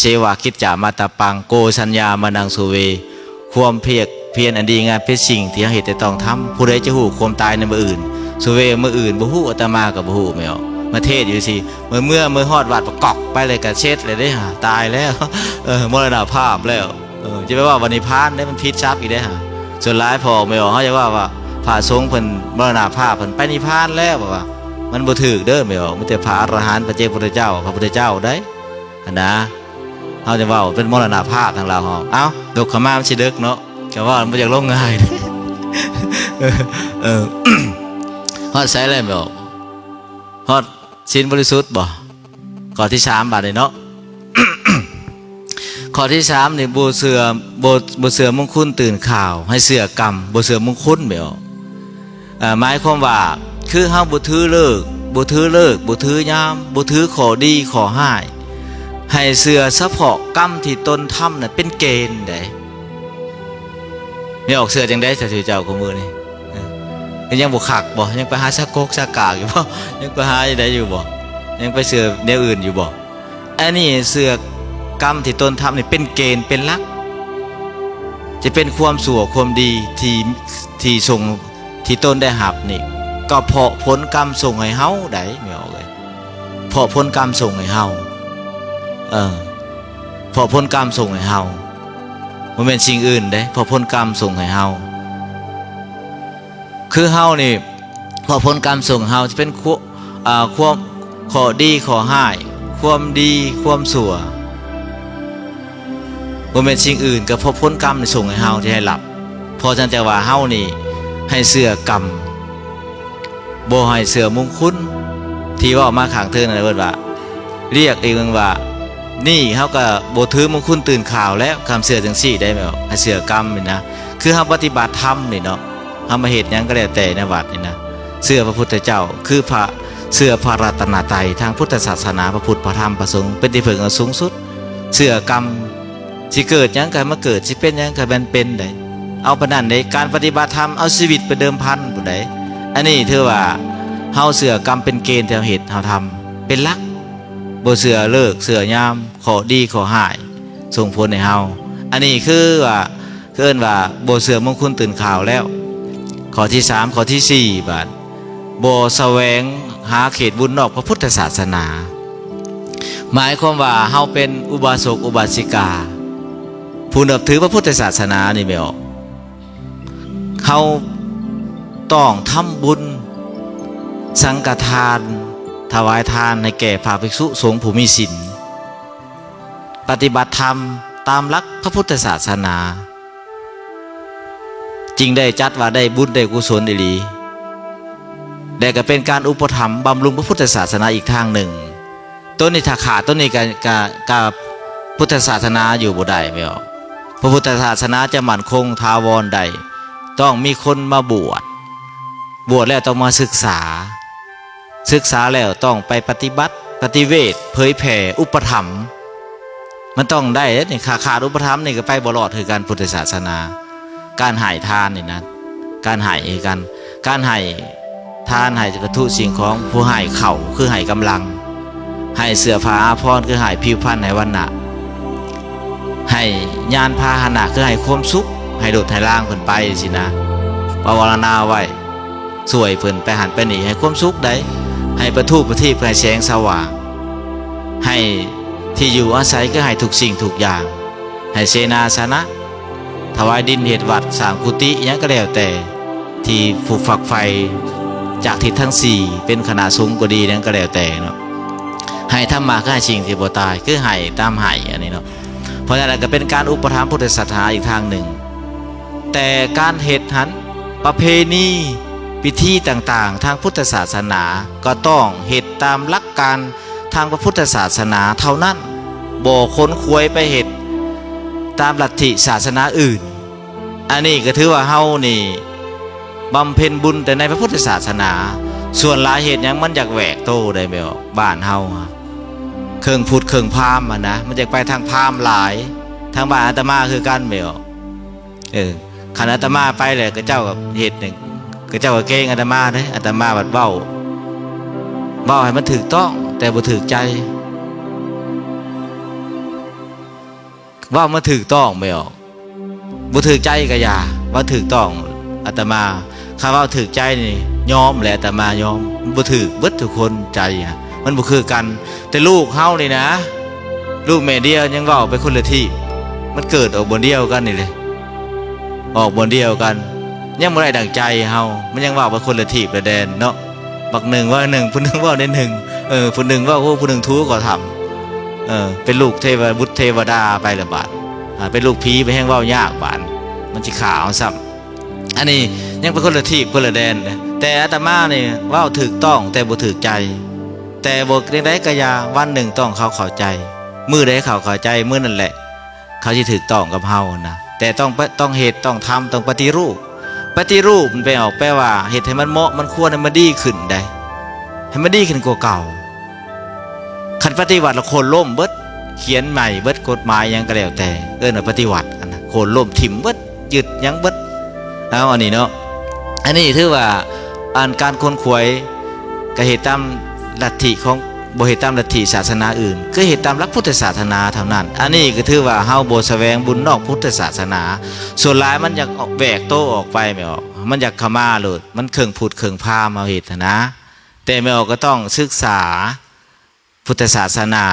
ເຊວາກິດຈາມາຕະປັງ ໂກສັນຍາມະນັງ ສຸເວ ຄວາມພຽກພຽນອັນດີງາມເປັນສິ່ງທີ່ເຮົາເຮັດແຕ່ຕ້ອງທຳ. ຜູ້ໃດຈະຮູ້ຄວາມຕາຍໃນມື້ອື່ນ? ສຸເວ ມື້ອື່ນບໍ່ຮູ້ ອາດຕະມາກໍບໍ່ຮູ້ ແມ່ນບໍ່? ມາເທດຢູ່ຊີ້ ເມື່ອ ເມື່ອ ເມື່ອຮອດວັດປະກອກໄປເລີຍ ກໍເສັດເລີຍເດ້ ຕາຍແລ້ວ ເອີ ມໍລະນະພາບແລ້ວ. ເອີ ຈະໄປເວົ້າວ່ານິບພານເດ້ ມັນຜິດສັບອີກເດ້. ສ່ວນຫຼາຍພໍ່ແມ່ອອກ ເຮົາຈະເວົ້າວ່າພະສົງເພິ່ນມໍລະນະພາບ ເພິ່ນໄປນິບພານແລ້ວ ວ່າ ມັນບໍ່ຖືກເດີແມ່ອອກ. ມີແຕ່ພະອະລະຫັນ ພະເຈົ້າ ພະພຸດທະເຈົ້າ ພະພຸດທະເຈົ້າໄດ໋ ຫັ້ນນະ. ເຮົາຈະເວົ້າເປັນມໍລະນະພາບທາງລາວເຮົາ. ເອົ້າ ຍົກເຂົ້າມາມັນຊິເດິກເນາະ ກະເວົ້າມັນບໍ່ຢາກລົງງ່າຍ. ເອີ ເອີ ຮອດໃສແລ້ວແມ່ອອກ? ຮອດສິນບໍລິສຸດບໍ່? ຂໍ້ທີສາມບາດນີ້ເນາະ. ຂໍ້ທີສາມນີ້ ບໍ່ເຊື່ອ ບໍ່ ບໍ່ເຊື່ອມຸງຄຸນຕື່ນຂ່າວ ໃຫ້ເຊື່ອກຳ ບໍ່ເຊື່ອມຸງຄຸນແມ່ນບໍ່? ເອີ ໝາຍຄວາມວ່າ ຄືເຮົາບໍ່ຖືເລີກ ບໍ່ຖືເລີກ ບໍ່ຖືຍາມ ບໍ່ຖືຂໍ້ດີຂໍ້ຮ້າຍ ໃຫ້ເຊື່ອສະເພາະກຳທີ່ຕົນທຳນັ້ນເປັນເກນໃດ. ແມ່ອອກເຊື່ອຈັ່ງໃດຊະ ເຈົ້າ ຄູ່ມື້ນີ້? ເອີ ຍັງບໍ່ຄັກບໍ່? ຍັງໄປຫາສັກກົກສັກກາກຢູ່ບໍ່? ຍັງໄປຫາໃດຢູ່ບໍ່? ຍັງໄປເຊື່ອແນວອື່ນຢູ່ບໍ່? ອັນນີ້ເຊື່ອກຳທີ່ຕົນທຳນີ້ເປັນເກນເປັນຫຼັກ ຈະເປັນຄວາມຊົ່ວຄວາມດີທີ່ ທີ່ສົ່ງ ທີ່ຕົນໄດ້ຮັບນີ້ ກໍເພາະຜົນກຳສົ່ງໃຫ້ເຮົາໃດ ແມ່ອອກເອີຍ. ເພາະຜົນກຳສົ່ງໃຫ້ເຮົາ ເອີ ເພາະຜົນກຳສົ່ງໃຫ້ເຮົາ ບໍ່ແມ່ນສິ່ງອື່ນເດ້ ເພາະຜົນກຳສົ່ງໃຫ້ເຮົາ. ຄືເຮົານີ້ ເພາະຜົນກຳສົ່ງເຮົາຈະເປັນ ຄວ- ເອີ ຄວາມ ຂໍ້ດີຂໍ້ຮ້າຍ ຄວາມດີຄວາມຊົ່ວ ບໍ່ແມ່ນສິ່ງອື່ນ ກໍເພາະຜົນກຳນີ້ສົ່ງໃຫ້ເຮົາທີ່ໃຫ້ຮັບ. ເພາະສະນັ້ນຈັ່ງວ່າເຮົານີ້ໃຫ້ເຊື່ອກຳ ບໍ່ໃຫ້ເຊື່ອມຸງຄຸນ ທີ່ເວົ້າມາຂ້າງເທິງນັ້ນ ເອີ້ນວ່າ ລຽກອີກວ່າ ນີ້ເຮົາກໍບໍ່ຖືມຸງຄຸນຕື່ນຂ່າວແລ້ວ ຄຳເຊື່ອຈັ່ງຊີ້ໄດ້ແມ່ນບໍ່? ໃຫ້ເຊື່ອກຳນີ້ນະ ຄືເຮົາປະຕິບັດທຳນີ້ເນາະ ເຮົາມາເຮັດຫຍັງກໍແລ້ວແຕ່ໃນວັດນີ້ນະ ເຊື່ອພະພຸດທະເຈົ້າ ຄືພະ ເຊື່ອພະລັດຕະນະໄຕ ທາງພຸດທະສາສະໜາ ພະພຸດ ພະທຳ ພະສົງ ເປັນທີ່ເພິ່ງອັນສູງສຸດ ເຊື່ອກຳ ຊິເກີດຫຍັງກໍໃຫ້ມັນເກີດ ຊິເປັນຫຍັງກໍໃຫ້ມັນເປັນໄດ໋ ເອົາປານນັ້ນເດ້ ການປະຕິບັດທຳ ເອົາຊີວິດໄປເດີມພັນພຸ້ນໃດ໋. ອັນນີ້ຖືວ່າເຮົາເຊື່ອກຳເປັນເກນທີ່ເຮົາເຮັດເຮົາທຳເປັນຫຼັກ ບໍ່ເຊື່ອເລີກເຊື່ອຍາມ ເຄາະດີເຄາະຮ້າຍສົ່ງຜົນໃຫ້ເຮົາ. ອັນນີ້ຄືວ່າ ເອີ້ນວ່າບໍ່ເຊື່ອມຸງຄຸນຕື່ນຂ່າວແລ້ວ. ຂໍ້ທີສາມ ຂໍ້ທີສີ່ ບາດ ບໍ່ສະແຫວງຫາເຂດບຸນນອກພະພຸດທະສາສະໜາ ໝາຍຄວາມວ່າເຮົາເປັນອຸບາສົກອຸບາສິກາ ຜູ້ນັບຖືພະພຸດທະສາສະໜານີ້ແມ່ນບໍ່? ເຮົາຕ້ອງທຳບຸນສັງຄະທານ ຖວາຍທານໃຫ້ແກ່ພະພິກສຸສົງຜູ້ມີສິນ ປະຕິບັດທຳຕາມຫຼັກພະພຸດທະສາສະໜາ ຈຶ່ງໄດ້ຈັດວ່າໄດ້ບຸນໄດ້ກຸສົນອີ່ຫຼີ ແລະ ກໍເປັນການອຸປະຖຳບຳລຸງພະພຸດທະສາສະໜາອີກທາງໜຶ່ງ. ໂຕນີ້ຖ້າຂາດໂຕນີ້ກະ ກະ ກະພຸດທະສາສະໜາຢູ່ບໍ່ໄດ້ແມ່ນບໍ່? ພະພຸດທະສາສະໜາຈະໝັ້ນຄົງຖາວອນໄດ້ ຕ້ອງມີຄົນມາບວດ ບວດແລ້ວຕ້ອງມາສຶກສາ ສຶກສາແລ້ວຕ້ອງໄປປະຕິບັດ ປະຕິເວດ ເຜີຍແຜ່ ອຸປະຖຳ ມັນຕ້ອງໄດ້ເດ້ນີ້ ຂາດ ຂາດອຸປະຖຳນີ້ກໍໄປບໍ່ລອດຄືກັນ ພຸດທະສາສະໜາ. ການໃຫ້ທານນີ້ນະ ການໃຫ້ຄືກັນ ການໃຫ້ທານ ໃຫ້ວັດຖຸສິ່ງຂອງ ຜູ້ໃຫ້ເຂົ້າ ຄືໃຫ້ກຳລັງ ໃຫ້ເສື້ອຜ້າອາພອນ ຄືໃຫ້ຜິວພັນ ໃຫ້ວັນນະ ໃຫ້ຍານພາຫະນະ ຄືໃຫ້ຄວາມສຸກ ໃຫ້ລົດໃຫ້ລາງເພິ່ນໄປຊີ້ນະ ພາວະນາໄວ້ ຊ່ວຍເພິ່ນໄປຫັ້ນໄປນີ້ ໃຫ້ຄວາມສຸກໃດ ໃຫ້ປະທູປະທີບ ໃຫ້ແສງສະຫວ່າງ ໃຫ້ທີ່ຢູ່ອາໄສ ຄືໃຫ້ທຸກສິ່ງທຸກຢ່າງ ໃຫ້ເສນາສະນະ ຖວາຍດິນເຮັດວັດ ສ້າງກຸຕິ ຫຍັງກໍແລ້ວແຕ່ ທີ່ຜູ້ຝັກໃຝ່ຈາກທິດທັງສີ່ ເປັນຄະນະສົງກໍດີ ຫຍັງກໍແລ້ວແຕ່ເນາະ ໃຫ້ທຳມະ ຄືໃຫ້ສິ່ງທີ່ບໍ່ຕາຍ ຄືໃຫ້ຕາມໃຫ້ ອັນນີ້ເນາະ. ເພາະສະນັ້ນກໍເປັນການອຸປະຖຳພຸດທະສາສະໜາອີກທາງໜຶ່ງ ແຕ່ການເຮັດຫັ້ນ ປະເພນີ ພິທີຕ່າງໆ ທາງພຸດທະສາສະໜາ ກໍຕ້ອງເຮັດຕາມຫຼັກການທາງພະພຸດທະສາສະໜາເທົ່ານັ້ນ ບໍ່ຂົນຂວາຍໄປເຮັດຕາມລັດທິສາສະໜາອື່ນ. ອັນນີ້ກໍຖືວ່າເຮົານີ້ບຳເພັນບຸນແຕ່ໃນພະພຸດທະສາສະໜາ ສ່ວນຫຼາຍເຮັດຫຍັງມັນຢາກແຫວກໂຕໄດ້ແມ່ນບໍ່? ບ້ານເຮົາ ເຄິ່ງພຸດເຄິ່ງພາມຫັ້ນນະ ມັນຢາກໄປທາງພາມຫຼາຍ ທາງບ້ານອາດຕະມາຄືກັນແມ່ນບໍ່? ເອີ ຄັນອາດຕະມາໄປແລ້ວ ເຂົາເຈົ້າກໍເຮັດນີ້ ເຂົາເຈົ້າກໍເກງອາດຕະມາເດ້ ອາດຕະມາບັດເວົ້າ ເວົ້າໃຫ້ມັນຖືກຕ້ອງ ແຕ່ບໍ່ຖືກໃຈ. ເວົ້າມາຖືກຕ້ອງແມ່ອອກ ບໍ່ຖືກໃຈກໍຢ່າ ເວົ້າຖືກຕ້ອງອາດຕະມາ ຄັນເວົ້າຖືກໃຈນີ້ຍອມແຫຼະ ອາດຕະມາຍອມ ມັນບໍ່ຖືກເບິດທຸກຄົນໃຈນະ ມັນບໍ່ຄືກັນ ແຕ່ລູກເຮົານີ້ນະ ລູກແມ່ດຽວຍັງເວົ້າໄປຄົນລະທີບ ມັນເກີດອອກບ່ອນດຽວກັນນີ້ເດ້ ອອກບ່ອນດຽວກັນ ຍັງບໍ່ໄດ້ດັ່ງໃຈເຮົາ ມັນຍັງເວົ້າໄປຄົນລະທີບລະແດນເນາະ ບັກໜຶ່ງເວົ້າໜຶ່ງ ຜູ້ໜຶ່ງເວົ້າໃນໜຶ່ງ ເອີ ຜູ້ໜຶ່ງເວົ້າໂອ້ ຜູ້ໜຶ່ງຖືກກໍທຳ ເອີ ເປັນລູກເທວະ ບຸດເທວະດາໄປລະບາດ ອ່າ ເປັນລູກຜີໄປແຮ່ງເວົ້າຍາກບາດ ມັນຊິຂ້າເຮົາຊ້ຳ ອັນນີ້ຍັງເປັນຄົນລະທີບຄົນລະແດນເດ້ ແຕ່ອາດຕະມານີ້ເວົ້າຖືກຕ້ອງແຕ່ບໍ່ຖືກໃຈ ແຕ່ບໍ່ຈັ່ງໃດກໍຢ່າ ວັນໜຶ່ງຕ້ອງເຂົາເຂົ້າໃຈ ມື້ໃດເຂົາເຂົ້າໃຈ ມື້ນັ້ນແຫຼະ ເຂົາຊິຖືກຕ້ອງກັບເຮົານະ ແຕ່ຕ້ອງປະ ຕ້ອງເຮັດ ຕ້ອງທຳ ຕ້ອງປະຕິຮູບ ປະຕິຮູບມັນແປອອກ ແປວ່າເຮັດໃຫ້ມັນເໝາະ ມັນຄວນ ໃຫ້ມັນດີຂຶ້ນໃດ ໃຫ້ມັນດີຂຶ້ນກວ່າເກົ່າ ຄັນປະຕິວັດລະໂຄ່ນລົ້ມເບິດ ຂຽນໃໝ່ເບິດ ກົດໝາຍຫຍັງກໍແລ້ວແຕ່ ເອີ້ນວ່າປະຕິວັດ ອັນນັ້ນໂຄ່ນລົ້ມຖິ້ມເບິດ ຍຶດຫຍັງເບິດ ເອົາ ອັນນີ້ເນາະ ອັນນີ້ຖືວ່າ ອັນການຂົນຂວາຍ ກໍເຮັດຕາມລັດທິຂອງ ບໍ່ເຮັດຕາມລັດທິສາສະໜາອື່ນ ຄືເຮັດຕາມຫຼັກພຸດທະສາສະໜາເທົ່ານັ້ນ ອັນນີ້ກໍຖືວ່າເຮົາບໍ່ສະແຫວງບຸນນອກພຸດທະສາສະໜາ ສ່ວນຫຼາຍມັນຢາກອອກ ແຫວກໂຕອອກໄປແມ່ອອກ ມັນຢາກເຂົ້າມາໂລດ ມັນເຄິ່ງພຸດເຄິ່ງພາມເຮົາເຮັດຫັ້ນນະ ແຕ່ແມ່ອອກກໍຕ້ອງສຶກສາພຸດທະສາສະໜາ